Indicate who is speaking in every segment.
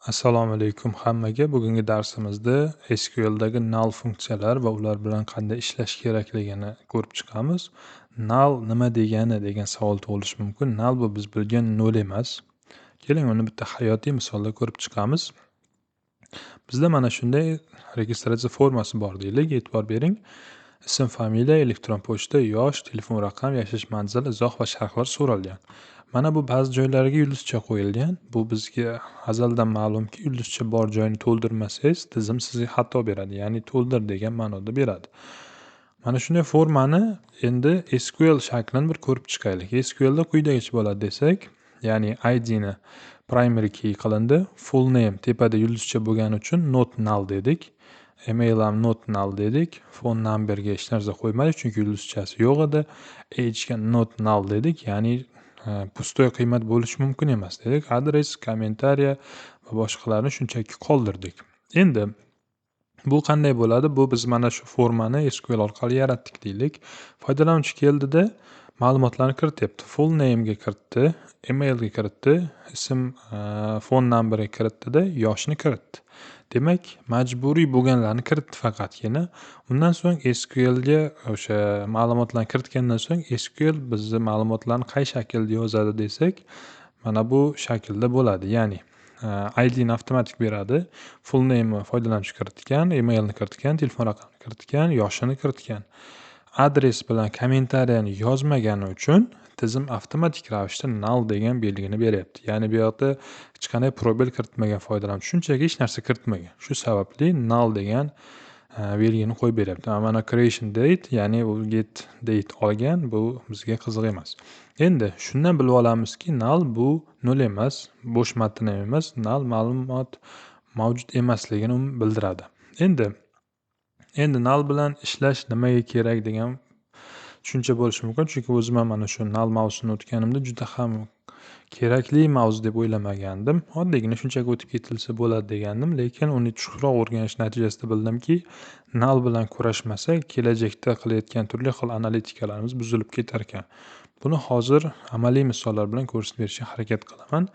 Speaker 1: Assalomu alaykum hammaga. Bugungi darsimizda SQLdagi null funksiyalar va ular bilan qanday ishlash kerakligini ko'rib chiqamiz. Null nima degani degan savol tug'ilishi mumkin. Null bu biz bilgan nol emas. Keling, uni bitta hayotiy misolda ko'rib chiqamiz. Bizda mana shunday registratsiya formasi bor deylik. E'tibor bering. Ism, familiya, elektron pochta, yosh, telefon raqam, yashash manzili, izoh va sharhlar so'ralgan. Mana bu ba'zi joylarga yulduzcha qo'yilgan. Bu bizga azaldan ma'lumki, yulduzcha bor joyini to'ldirmasangiz, tizim sizga xato beradi, ya'ni to'ldir degan ma'noda beradi. Mana shunday formani endi SQL shaklini bir ko'rib chiqaylik. SQLda quyidagicha bo'ladi desak, ya'ni ID ni primary key qilindi, full name tepada yulduzcha bo'lgani uchun not null dedik. Email ham not null dedik. Phone numberga hech narsa qo'ymadik, chunki yulduzchasi yo'q edi. Age ga not null dedik, ya'ni pustoy qiymat bo'lishi mumkin emas dedik. Adres, kommentariya va boshqalarni shunchaki qoldirdik. Endi bu qanday bo'ladi? Bu biz mana shu formani SQL orqali yaratdik deylik. Foydalanuvchi keldida ma'lumotlarni kirityapti. Full name ga kiritdi, email ga kiritdi, ism, phone numberga kiritdi-da, yoshni kiritdi. Demak, majburiy bo'lganlarni kiritdi faqatgina. Undan so'ng SQL ga o'sha ma'lumotlarni kiritgandan so'ng SQL bizni ma'lumotlarni qay shaklda yozadi desak, mana bu shaklda bo'ladi. Ya'ni ID ni avtomatik beradi, full name foydalanuvchi kiritgan, emailni kiritgan, telefon raqamini kiritgan, yoshini kiritgan. Adres bilan kommentariyani yozmagani uchun tizim avtomatik ravishda null degan belgini beryapti. Ya'ni bu yoqda hech qanday probel kiritmagan foydalanuvchi, shunchaki hech narsa kiritmagan. Shu sababli null degan belgini qo'yib beryapti. Mana creation date, ya'ni u get date olgan, bu bizga qiziq emas. Endi shundan bilib olamizki, null bu nol emas, bo'sh matn ham emas, null ma'lumot mavjud emasligini bildiradi. Endi null bilan ishlash nimaga kerak degan tushuncha bo'lishi mumkin, chunki o'zim ham mana shu null mavzusini o'tganimda juda ham kerakli mavzu deb o'ylamagandim. Oddiygina shunchaki o'tib ketilsa bo'ladi degandim, lekin uni chuqurroq o'rganish natijasida bildimki, null bilan kurashmasak, kelajakda qilayotgan turli xil analitikalarimiz buzilib ketar ekan. Buni hozir amaliy misollar bilan ko'rsatib berishga harakat qilaman.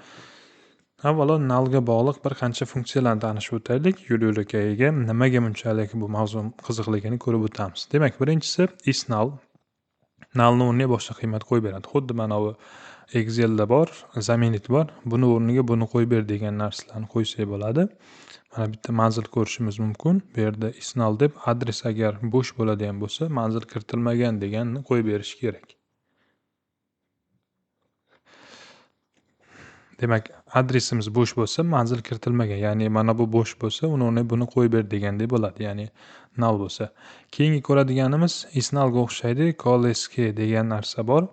Speaker 1: Avvalo nullga bog'liq bir qancha funksiyalarni tanishib o'taylik. Yo'l-yo'lakayga nimaga bunchalik bu mavzu qiziqligini ko'rib o'tamiz. Demak, birinchisi isNull. Nullni o'rniga boshqa qiymat qo'yib beradi. Xuddi mana bu Excelda bor, заменить bor. Buni o'rniga buni qo'yib ber degan narsalarni qo'ysak bo'ladi. Mana bitta manzil ko'rishimiz mumkin. Bu yerda isNull deb adres agar bo'sh bo'ladigan bo'lsa, manzil kiritilmagan deganni qo'yib berish kerak. Demak, adresimiz bo'sh bo'lsa, manzil kiritilmagan, ya'ni mana bu bo'sh bo'lsa, uni o'rniga buni qo'yib ber degandek bo'ladi, ya'ni null bo'lsa. Keyingi ko'radiganimiz isNullga o'xshaydi, coalesce degan narsa bor.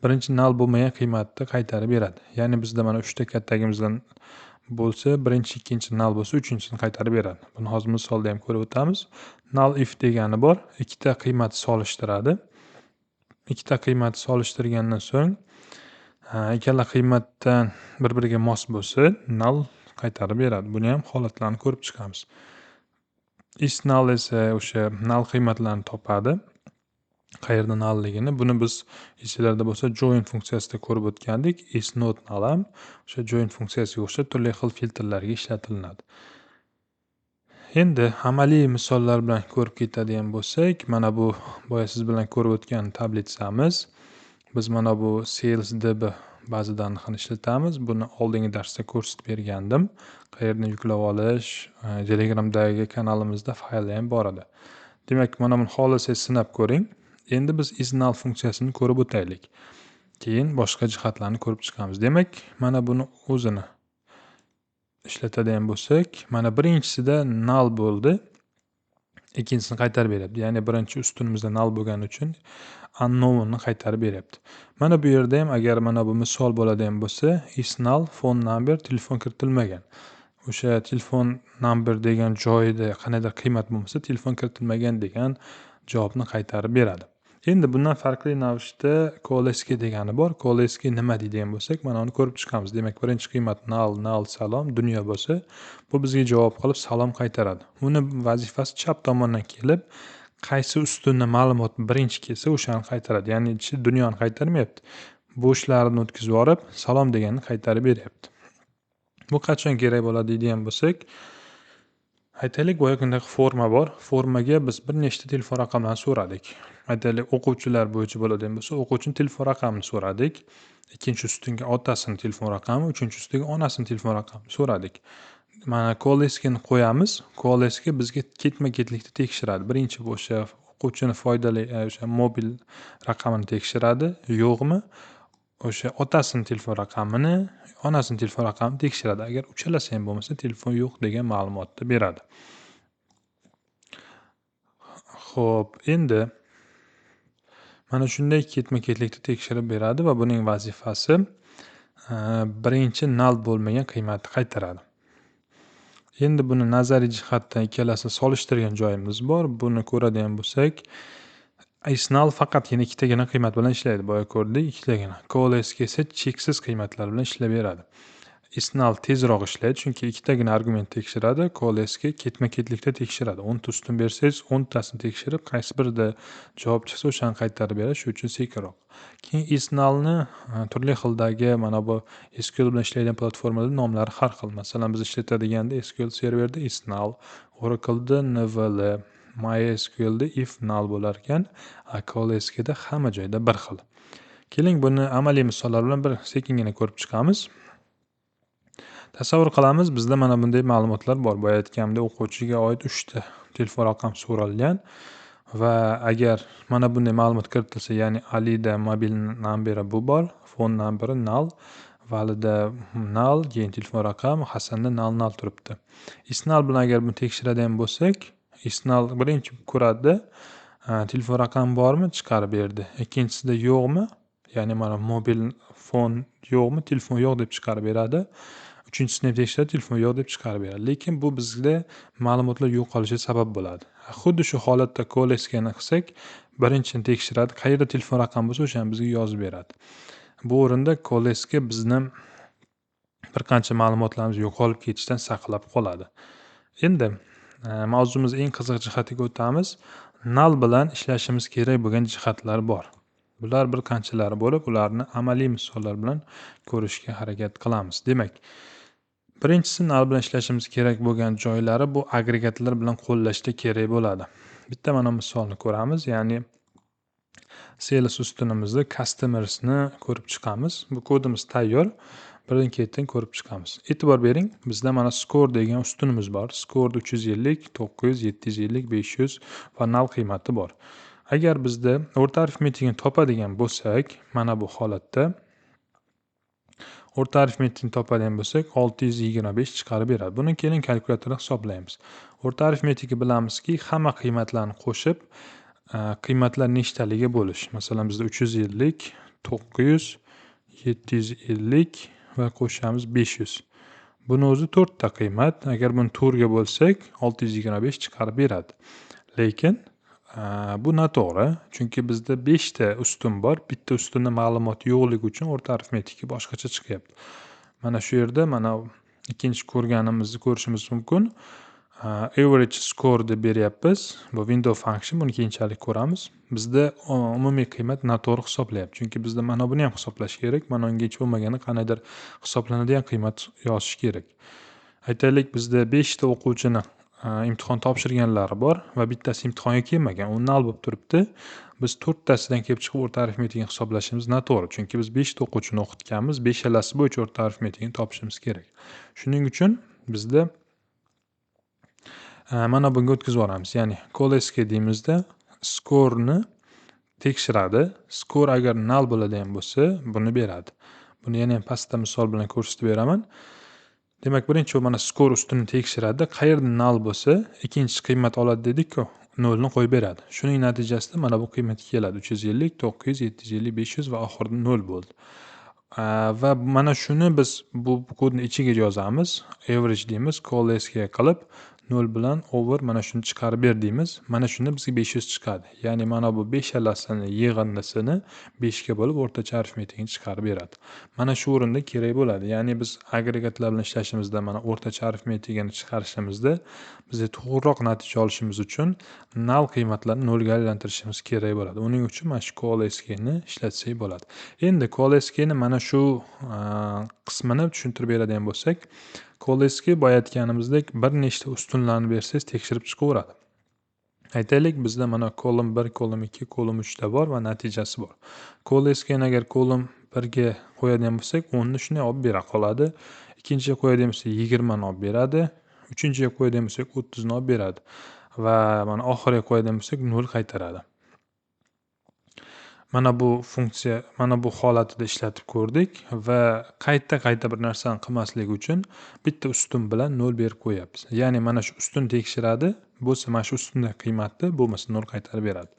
Speaker 1: Birinchi null bo'lmagan qiymatni qaytarib beradi. Ya'ni bizda mana 3 ta kattagimizdan bo'lsa, birinchi, ikkinchi null bo'lsa, uchinchisini qaytarib beradi. Buni hozir misolda ham ko'rib o'tamiz. Null if degani bor, ikkita qiymat solishtiradi. Ikkita qiymat solishtirgandan so'ng ikkala qiymatdan bir-biriga mos bo'lsa, null qaytarib beradi. Buni ham holatlarni ko'rib chiqamiz. Isnull esa o'sha null qiymatlarni topadi. Qayerda nullligini. Buni biz esinglarda bo'lsa join funksiyasida ko'rib o'tgandik. Isnot null ham o'sha join funksiyasiga o'xshab turli xil filtrlarga ishlatilinadi. Endi amaliy misollar bilan ko'rib ketadigan bo'lsak, mana bu boya siz bilan ko'rib o'tgan tablitsamiz. Biz mana bu SalesDB bazadan ishlatamiz. Buni oldingi darsda ko'rsatib bergandim. Qayerdan yuklab olish, Telegramdagi kanalimizda fayli ham bor edi. Demak, mana buni xohlasangiz sinab ko'ring. Endi biz isNull funksiyasini ko'rib o'taylik. Keyin boshqa jihatlarni ko'rib chiqamiz. Demak, mana buni o'zini ishlatadigan bo'lsak, mana birinchisida null bo'ldi. Ikkinchisini qaytarib beryapti. Ya'ni birinchi ustunimizda null bo'lgani uchun unknownni qaytarib beryapti. Mana bu yerda ham agar mana bu misol bo'ladigan bo'lsa, isNull phone number telefon kiritilmagan. O'sha telefon number degan joyida qandaydir qiymat bo'lmasa, telefon kiritilmagan degan javobni qaytarib beradi. Endi bundan farqli ravishda coalesce degani bor. Coalesce nima deydigan bo'lsak, mana uni ko'rib chiqamiz. Demak, birinchi qiymat null, null, salom, dunyo bo'lsa, bu bizga javob qilib salom qaytaradi. Uni vazifasi chap tomondan kelib, qaysi ustundan ma'lumot birinchi kelsa, o'shani qaytaradi. Ya'ni dunyoni qaytarmayapti. Bo'shlarni o'tkazib yuborib, salom deganni qaytarib beryapti. Bu qachon kerak bo'ladi deydigan bo'lsak, aytaylik, boya kundaqa forma bor. Formaga biz bir nechta telefon raqamlarini so'radik. Aytaylik, o'quvchilar bo'yicha bo'ladigan bo'lsa, o'quvchining telefon raqamini so'radik. Ikkinchi ustunga otasini telefon raqami, uchinchi ustunga onasini telefon raqamini so'radik. Mana coalesceni qo'yamiz. Coalesce bizga ketma-ketlikda tekshiradi. Birinchi o'sha o'quvchini foydali o'sha mobil raqamini tekshiradi, yo'qmi? O'sha otasini telefon raqamini, onasini telefon raqamini tekshiradi. Agar uchalasi ham bo'lmasa, telefon yo'q degan ma'lumotni beradi. Xo'p, endi mana shunday ketma-ketlikda tekshirib beradi va buning vazifasi birinchi null bo'lmagan qiymatni qaytaradi. Endi buni nazariy jihatdan ikkalasini solishtirgan joyimiz bor. Buni ko'radigan bo'lsak, isNull faqatgina ikkitagina qiymat bilan ishlaydi. Boya ko'rdik, ikkitagina. Coalesce esa cheksiz qiymatlar bilan ishlab beradi. isNull tezroq ishlaydi, chunki ikkitagina argument tekshiradi. Coalesce ketma-ketlikda tekshiradi. 10 ta ustun bersangiz, 10 tasini tekshirib, qaysi birida javob chiqsa, o'shani qaytarib beradi. Shuning uchun sekinroq. Keyin isNullni turli xildagi mana bu SQL bilan ishlaydigan platformalarda nomlari har xil. Masalan, biz ishlatadiganda SQL serverda isNull, Oracle'da NVL, MySQL'da if null bo'lar ekan, Coalesce'da hamma joyda bir xil. Keling, buni amaliy misollar bilan bir sekingina ko'rib chiqamiz. Tasavvur qilamiz, bizda mana bunday ma'lumotlar bor. Boya aytganimdek, o'quvchiga oid 3 ta telefon raqam so'ralgan va agar mana bunday ma'lumot kiritilsa, ya'ni Alida mobil numberi bu bor, phone numberi null, Valida null, keyin telefon raqam, Hasanda null null turibdi. isNull bilan agar buni tekshiradigan bo'lsak, isNull birinchi ko'radida, telefon raqami bormi, chiqarib berdi. Ikkinchisida yo'qmi, ya'ni mana mobil phone yo'qmi, telefon yo'q deb chiqarib beradi. Uchinchisini ham tekshiradi, telefon yo'q deb chiqarib beradi. Lekin bu bizda ma'lumotlar yo'qolishiga sabab bo'ladi. Xuddi shu holatda coalesceni qilsak, birinchini tekshiradi, qayerda telefon raqami bo'lsa, o'shani bizga yozib beradi. Bu o'rinda coalesce bizni bir qancha ma'lumotlarimiz yo'qolib ketishidan saqlab qoladi. Endi mavzumiz eng qiziq jihatiga o'tamiz. Null bilan ishlashimiz kerak bo'lgan jihatlar bor. Bular bir qanchalari bo'lib, ularni amaliy misollar bilan ko'rishga harakat qilamiz. Demak, birinchisi null bilan ishlashimiz kerak bo'lgan joylari bu agregatlar bilan qo'llashda kerak bo'ladi. Bitta mana misolni ko'ramiz, ya'ni sales ustunimizda customersni ko'rib chiqamiz. Bu kodimiz tayyor. Birin-ketin ko'rib chiqamiz. E'tibor bering, bizda mana score degan ustunimiz bor. Score 350, 900, 750, 500 va null qiymati bor. Agar bizda o'rta arifmetikni topadigan bo'lsak, mana bu holatda o'rta arifmetikni topadigan bo'lsak, 625 chiqarib beradi. Buni keling kalkulyatorda hisoblaymiz. O'rta arifmetikni bilamizki, hamma qiymatlarni qo'shib, qiymatlar nechtaliga bo'lish. Masalan, bizda 350, 900, 750 va qo'shamiz 500. Buni o'zi 4 ta qiymat. Agar buni 4 ga bo'lsak, 625 chiqarib beradi. Lekin bu noto'g'ri, chunki bizda 5 ta ustun bor. Bitta ustunda ma'lumot yo'qligi uchun o'rta arifmetika boshqacha chiqyapti. Mana shu yerda mana ikkinchi ko'rganimizni ko'rishimiz mumkin. Average score deb beryapmiz. Bu window function, buni keyinchalik ko'ramiz. Bizda umumiy qiymat noto'g'ri hisoblayapti. Chunki bizda mana buni ham hisoblash kerak. Mana unga hech bo'lmaganda qandaydir hisoblanadigan qiymat yozish kerak. Aytaylik, bizda 5 ta o'quvchini imtihon topshirganlari bor va bittasi imtihonga kelmagan, u null bo'lib turibdi. Biz 4 tasidan kelib chiqib o'rta arifmetikani hisoblashimiz noto'g'ri, chunki biz 5 ta o'quvchini o'qitganmiz, 5 bo'yicha o'rta arifmetikani topishimiz kerak. Shuning uchun bizda mana bunga o'tkazib yuboramiz. Ya'ni coalesce deymizda skorni tekshiradi. Skor agar null bo'ladigan bo'lsa, buni beradi. Buni yana ham pastda misol bilan ko'rsatib beraman. Demak, birinchi mana skor ustuni tekshiradi. Qayerda null bo'lsa, ikkinchi qiymat oladi dedik-ku, nolni qo'yib beradi. Shuning natijasida mana bu qiymat keladi. 350, 900, 750, 500 va oxirida 0 bo'ldi. Va mana shuni biz bu kodni ichiga yozamiz. Average deymiz, coalesce qilib 0 bilan over mana shuni chiqarib ber deymiz. Mana shunda bizga 500 chiqadi. Ya'ni mana bu 5 alasini yig'indisini 5 ga bo'lib o'rtacha arifmetikni chiqarib beradi. Mana shu o'rinda kerak bo'ladi. Ya'ni biz agregatlar bilan ishlashimizda mana o'rtacha arifmetikani chiqarishimizda bizga to'g'riroq natija olishimiz uchun null qiymatlarni nolga aylantirishimiz kerak bo'ladi. Uning uchun mana shu coalesceni ishlatsak bo'ladi. Endi coalesceni mana shu qismini tushuntirib beradigan bo'lsak, Coalesce boya aytganimizdek bir nechta ustunlarni bersangiz tekshirib chiqaveradi. Aytaylik, bizda mana column 1, column 2, column 3 da bor va natijasi bor. Coalesce agar column 1 ga qo'yadigan bo'lsak, 10 ni shunday olib bera qoladi. Ikkinchiga qo'yadigan bo'lsak, 20 ni olib beradi. Uchinchiga qo'yadigan bo'lsak, 30 ni olib beradi. Va mana oxiriga qo'yadigan bo'lsak, 0 qaytaradi. Mana bu funksiya, mana bu holatida ishlatib ko'rdik va qayta-qayta bir narsani qilmaslik uchun bitta ustun bilan 0 berib qo'yapmiz. Ya'ni mana shu ustun tekshiradi, bo'lsa mana shu ustunda qiymatni, bo'lmasa 0 qaytarib beradi.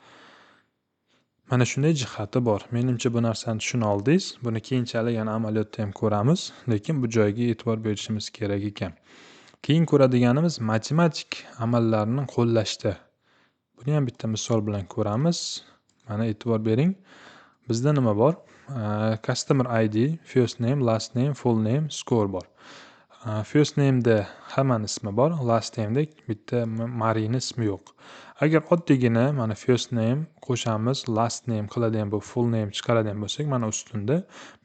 Speaker 1: Mana shunday jihati bor. Menimcha bu narsani tushuna oldingiz. Buni keyinchalik yana amaliyotda ham ko'ramiz, lekin bu joyga e'tibor berishimiz kerak ekan. Keyin ko'radiganimiz matematik amallarni qo'llashda. Buni ham bitta misol bilan ko'ramiz. Mana e'tibor bering. Bizda nima bor? Customer ID, first name, last name, full name, score bor. First name'da hammani ismi bor, last name'da bitta Marini ismi yo'q. Agar oddiygina mana first name qo'shamiz, last name qiladigan bu full name chiqaradigan bo'lsak, mana ustunda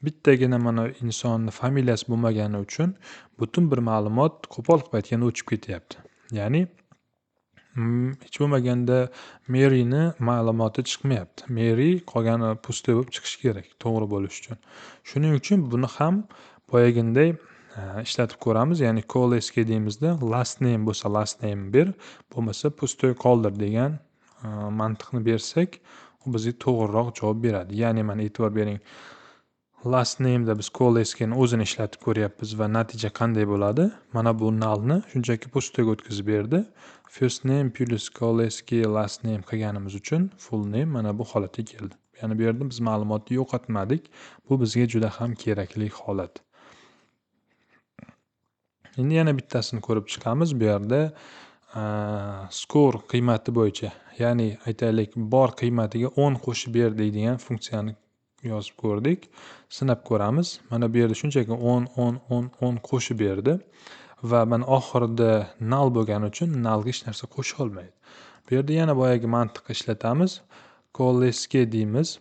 Speaker 1: bittagina mana insonning familiyasi bo'lmagani uchun butun bir ma'lumot qo'pol qilib aytganda o'chib ketyapti. Ya'ni hech bo'lmaganda Maryni ma'lumoti chiqmayapti. Mary qolgani пустой bo'lib chiqishi kerak, to'g'ri bo'lish uchun. Shuning uchun buni ham boyaginday ishlatib ko'ramiz. Ya'ni coalesce deymizda, last name bo'lsa last name ber, bo'lmasa пустой qoldir degan mantiqni bersak, u bizga to'g'riroq javob beradi. Ya'ni mana e'tibor bering. Last name'da biz coalesce'ni o'zini ishlatib ko'ryapmiz va natija qanday bo'ladi? Mana bu nullni shunchaki пустой ga o'tkazib berdi. First name plus coalesce last name qilganimiz uchun full name mana bu holatga keldi. Ya'ni bu yerda biz ma'lumotni yo'qotmadik. Bu bizga juda ham kerakli holat. Endi yana bittasini ko'rib chiqamiz. Bu yerda score qiymati bo'yicha, ya'ni aytaylik bor qiymatiga 10 qo'shib ber deydigan funksiyani yozib ko'rdik. Sinab ko'ramiz. Mana bu yerda shunchaki 10, 10, 10, 10 qo'shib berdi va mana oxirida null bo'lgani uchun nullga hech narsa qo'sha olmaydi. Bu yerda yana boyagi mantiqni ishlatamiz. Coalesce deymiz.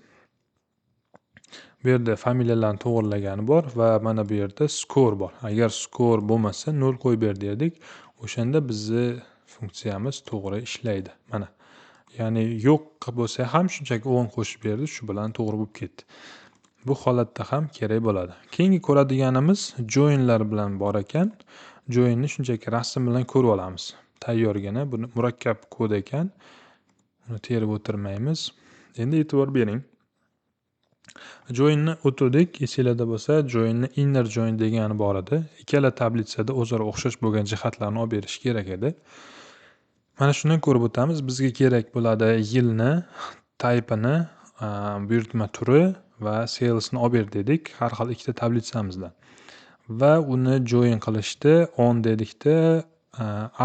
Speaker 1: Bu yerda familiyalarni to'g'rilagani bor va mana bu yerda score bor. Agar score bo'lmasa 0 qo'yib ber derdik. O'shanda bizni funksiyamiz to'g'ri ishlaydi. Mana. Ya'ni yo'q bo'lsa ham shunchaki 10 qo'shib berdi, shu bilan to'g'ri bo'lib ketdi. Bu holatda ham kerak bo'ladi. Keyingi ko'radiganimiz joinlar bilan bor ekan. Joinni shunchaki rasm bilan ko'rib olamiz. Tayyorgina, buni murakkab kod ekan. Uni terib o'tirmaymiz. Endi e'tibor bering. Joinni o'tuvdik. Esinglarda bo'lsa, joinni inner join degani bor edi. Ikkala tablitsada o'zaro o'xshash bo'lgan jihatlarni olib berish kerak edi. Mana shundan ko'rib o'tamiz. Bizga kerak bo'ladi yilni, type'ini, buyurtma turi va salesni olib ber dedik har xil ikkita tablitsamizdan. Va uni join qilishdi 10 dedikda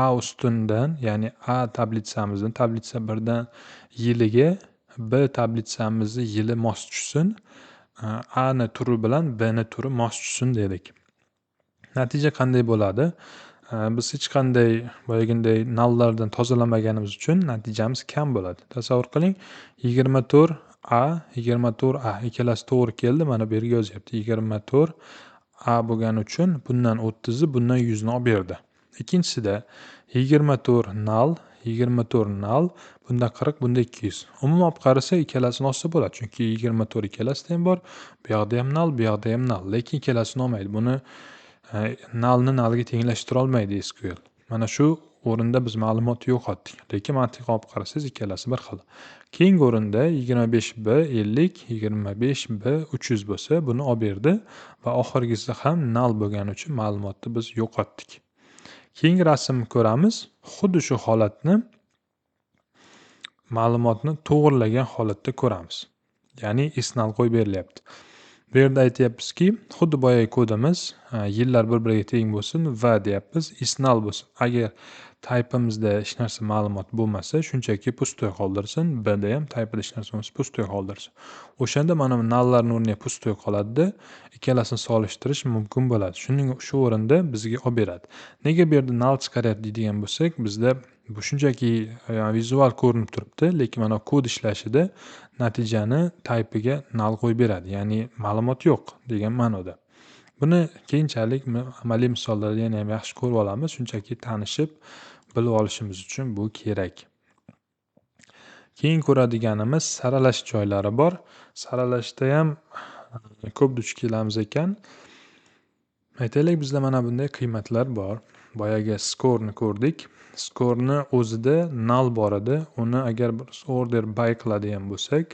Speaker 1: A ustundan, ya'ni A tablitsamizdan tablitsa 1 dan yiliga B tablitsamizni yili mos tushsin, A ni turi bilan B ni turi mos tushsin dedik. Natija qanday bo'ladi? Biz hech qanday boyaginday nollardan tozalamaganimiz uchun natijamiz kam bo'ladi. Tasavvur qiling, 24 A, 24 A ikkalasi to'g'ri keldi. Mana bu yerga yozyapti. 24 A bo'lgani uchun bundan 30 ni, bundan 100 ni olib berdi. Ikkinchisida 24 nol, 24 nol, bunda 40, bunda 200. Umuman olib qarasa ikkalasini olsa bo'ladi, chunki 24 ikkalasida ham bor, bu yoqda ham nol, bu yoqda ham nol, lekin ikkalasini olmaydi. Buni nolni nolga tenglashtira olmaydi SQL. Mana shu o'rinda biz ma'lumot yo'qotdik. Lekin mantiqan olib qarasangiz ikkalasi bir xil. Keyingi o'rinda 25 B 50, 25 B 300 bo'lsa, buni olib berdi va oxirgisi ham nol bo'lgani uchun ma'lumotni biz yo'qotdik. Keyingi rasmni ko'ramiz. Xuddi shu holatni ma'lumotni to'g'rilagan holatda ko'ramiz. Ya'ni isnal qo'yib berilyapti. Bu yerda aytyapmizki, xuddi boyagi kodimiz, yillar bir-biriga teng bo'lsin va deyapmiz, isnal bo'lsin. Agar type'imizda hech narsa ma'lumot bo'lmasa, shunchaki pustoy qoldirsin. B da ham type'ida hech narsa bo'lmasa pustoy qoldirsin. O'shanda mana bu nollarning o'rniga pustoy qoladida, ikkalasini solishtirish mumkin bo'ladi. Shuning shu o'rinda bizga olib beradi. Nega bu yerda nol chiqaryapti deydigan bo'lsak, bizda bu shunchaki vizual ko'rinib turibdi, lekin mana kod ishlashida natijani type'iga nol qo'yib beradi. Ya'ni ma'lumot yo'q degan ma'noda. Buni keyinchalik amaliy misollarda yana ham yaxshi ko'rib olamiz, shunchaki tanishib bilib olishimiz uchun bu kerak. Keyin ko'radiganimiz saralash joylari bor. Saralashda ham ko'p duch kelamiz ekan. Aytaylik, bizda mana bunday qiymatlar bor. Boyagi skorni ko'rdik. Skorni o'zida null bor edi. Uni agar bir order by qiladigan bo'lsak,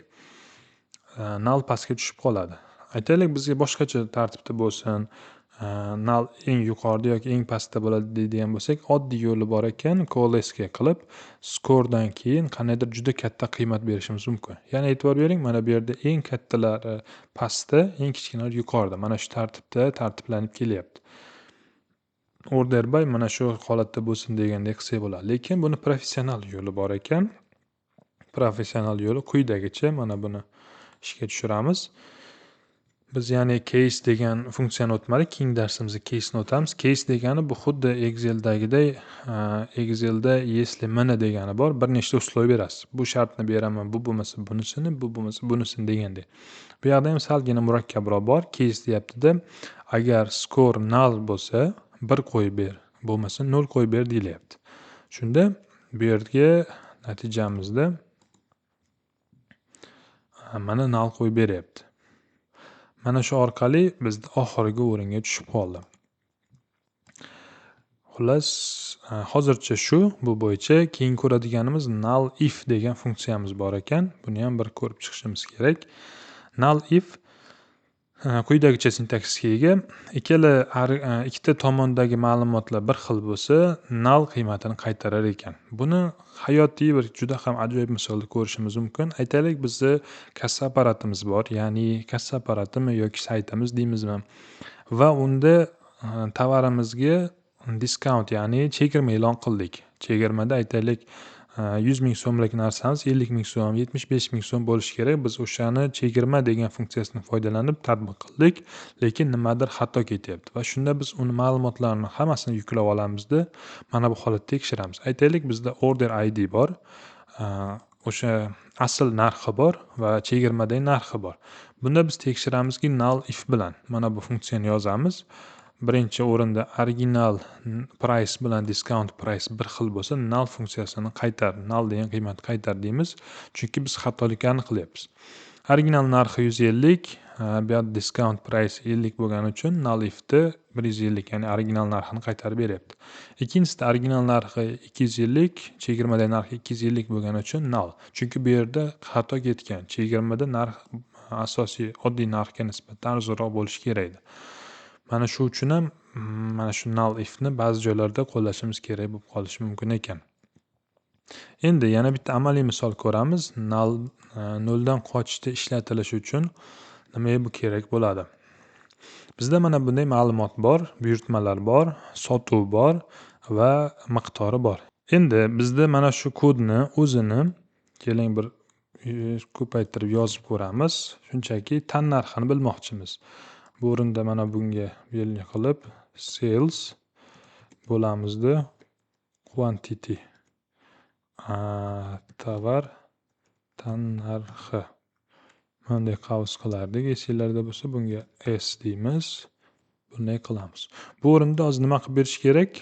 Speaker 1: null pastga tushib qoladi. Aytaylik, bizga boshqacha tartibda bo'lsin, null eng yuqorida yoki eng pastda bo'ladi deydigan bo'lsak, oddiy yo'li bor ekan, coalesce qilib, skordan keyin qandaydir juda katta qiymat berishimiz mumkin. Ya'ni e'tibor bering, mana bu yerda eng kattalari pastda, eng kichkinalari yuqorida. Mana shu tartibda tartiblanib kelyapti. Order by mana shu holatda bo'lsin degandek qilsak bo'ladi. Lekin buni professional yo'li bor ekan. Professional yo'li quyidagicha, mana buni ishga tushiramiz. Biz ya'ni case degan funksiyani o'tmadik. Keyingi darsimizda case'ni o'tamiz. Case degani bu xuddi Excel'dagiday, Excel'da если mana degani bor. Bir nechta uslov berasiz. Bu shartni beraman, bu bo'lmasa bunisini, bu bo'lmasa bunisini degandek. Bu yoqda ham salgina murakkabroq bor. Case deyapti-da, agar score null bo'lsa, 1 qo'yib ber, bo'lmasa 0 qo'yib ber deyilyapti. Shunda bu yerga natijamizda mana null qo'yib beryapti. Mana shu orqali bizda oxirgi o'ringa tushib qoldi. Xullas, hozircha shu bu bo'yicha. Keyin ko'radiganimiz null if degan funksiyamiz bor ekan. Buni ham bir ko'rib chiqishimiz kerak. Null if quyidagicha sintaksga ega. Ikkita tomondagi ma'lumotlar bir xil bo'lsa, null qiymatini qaytarar ekan. Buni hayotiy bir juda ham ajoyib misolda ko'rishimiz mumkin. Aytaylik, bizni kassa apparatimiz bor, ya'ni kassa apparatimi yoki saytimiz deymizmi? Va unda tovarimizga discount, ya'ni chegirma e'lon qildik. Chegirmada aytaylik, 100 ming so'mlik narsamiz 50 ming so'm, 75 ming so'm bo'lishi kerak. Biz o'shani chegirma degan funksiyasini foydalanib tatbiq qildik, lekin nimadir xato ketyapti va shunda biz uni ma'lumotlarni hammasini yuklab olamizda, mana bu holatda tekshiramiz. Aytaylik, bizda order ID bor, o'sha asl narxi bor va chegirmadagi narxi bor. Bunda biz tekshiramizki, null if bilan mana bu funksiyani yozamiz. Birinchi o'rinda original price bilan discount price bir xil bo'lsa, null funksiyasini qaytar, null degan qiymatni qaytar deymiz. Chunki biz xatolikni aniqlayapmiz. Original narxi 150, bu yerda discount price 50 bo'lgani uchun null ifda 150, ya'ni original narxini qaytarib beryapti. Ikkinchisida original narxi 250, chegirmadagi narxi 250 bo'lgani uchun null. Chunki bu yerda xato ketgan. Chegirmada narx asosiy oddiy narxga nisbatan arzonroq bo'lishi kerak edi. Mana shu uchun ham mana shu null ifni ba'zi joylarda qo'llashimiz kerak bo'lib qolishi mumkin ekan. Endi yana bitta amaliy misol ko'ramiz. Null noldan qochishda ishlatilishi uchun nimaga bu kerak bo'ladi? Bizda mana bunday ma'lumot bor, buyurtmalar bor, sotuv bor va miqdori bor. Endi bizda mana shu kodni o'zini keling bir ko'paytirib yozib ko'ramiz. Shunchaki tan narxini bilmoqchimiz. Bu o'rinda mana bunga belgi qilib sales bo'lamizda quantity, tovar tan narxi. Bunday qavs qilardik. Esinglarda bo'lsa bunga S deymiz. Bunday qilamiz. Bu o'rinda hozir nima qilib berish kerak?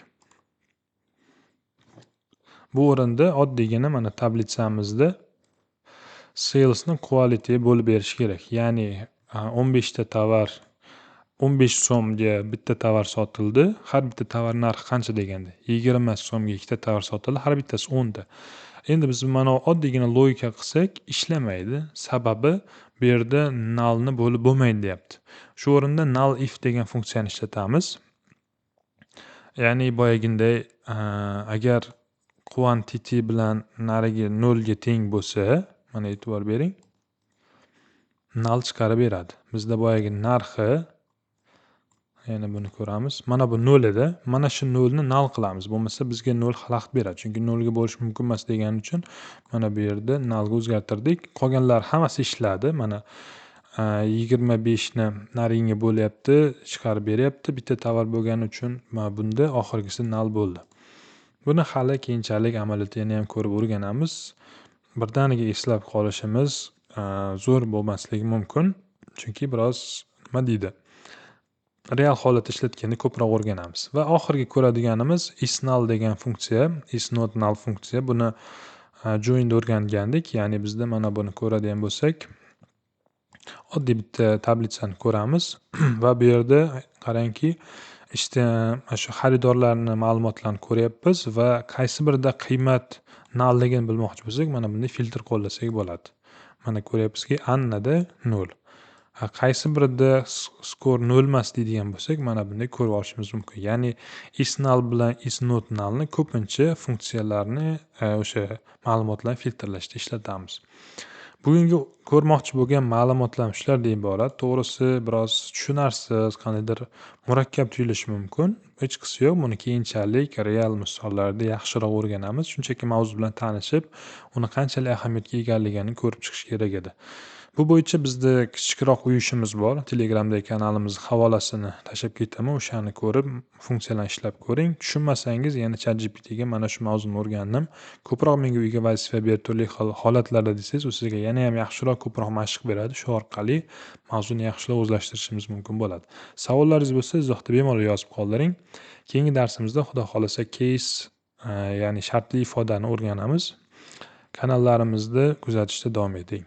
Speaker 1: Bu o'rinda oddiygina mana tablitsamizda salesni quality bo'lib berish kerak. Ya'ni 15 ta tovar 15 so'mga bitta tovar sotildi. Har bitta tovar narxi qancha deganda? 20 so'mga ikkita tovar sotildi, har bittasi 10 ta. Endi biz mana oddiygina logika qilsak ishlamaydi. Sababi bu yerda nullni bo'lib bo'lmaydi deyapti. Shu o'rinda null if degan funksiyani ishlatamiz. Ya'ni boyaginday agar quantity bilan narigi nolga teng bo'lsa, mana e'tibor bering, null chiqarib beradi. Bizda boyagi narxi, yana buni ko'ramiz. Mana bu 0 edi. Mana shu 0 ni null qilamiz. Bo'lmasa bizga 0 xalaqit beradi. Chunki 0 ga bo'lish mumkin emas degani uchun mana bu yerda nullga o'zgartirdik. Qolganlar hammasi ishladi. Mana 25 ni narigiga bo'lyapti, chiqarib beryapti. Bitta tovar bo'lgani uchun mana bunda oxirgisi null bo'ldi. Buni hali keyinchalik amaliyotda yana ham ko'rib o'rganamiz. Birdaniga eslab qolishimiz zo'r bo'lmasligi mumkin. Chunki biroz nima deydi? Real holatda ishlatganda ko'proq o'rganamiz. Va oxirgi ko'radiganimiz isNull degan funksiya, isNotNull funksiya. Buni joinda o'rgangandik. Ya'ni bizda mana buni ko'radigan bo'lsak, oddiy bitta tablitsani ko'ramiz va bu yerda qarangki, ishda mana shu xaridorlarni ma'lumotlarini ko'ryapmiz va qaysi birida qiymat nullligini bilmoqchi bo'lsak, mana bunday filtr qo'llasak bo'ladi. Mana ko'ryapmizki, Annada 0. Qaysi birida score 0 emas deydigan bo'lsak, mana bunday ko'rib olishimiz mumkin. Ya'ni isNull bilan isNotNullni ko'pincha funksiyalarni o'sha ma'lumotlarni filtrlashda ishlatamiz. Bugungi ko'rmoqchi bo'lgan ma'lumotlarim shulardan iborat. To'g'risi biroz tushunarsiz, qandaydir murakkab tuyulishi mumkin. Hechqisi yo'q, buni keyinchalik real misollarda yaxshiroq o'rganamiz. Shunchaki mavzu bilan tanishib, uni qanchalik ahamiyatga egaligini ko'rib chiqish kerak edi. Bu bo'yicha bizda kichikroq uyushimiz bor. Telegramdagi kanalimiz havolasini tashlab ketaman. O'shani ko'rib, funksiyalarni ishlab ko'ring. Tushunmasangiz, yana ChatGPTga mana shu mavzuni o'rgandim. Ko'proq menga uyga vazifa ber, turli xil holatlarda desangiz, u sizga yana ham yaxshiroq, ko'proq mashq beradi. Shu orqali mavzuni yaxshiroq o'zlashtirishimiz mumkin bo'ladi. Savollaringiz bo'lsa, izohda bemalol yozib qoldiring. Keyingi darsimizda Xudo xolasa case, ya'ni shartli ifodani o'rganamiz. Kanallarimizni kuzatishda davom eting.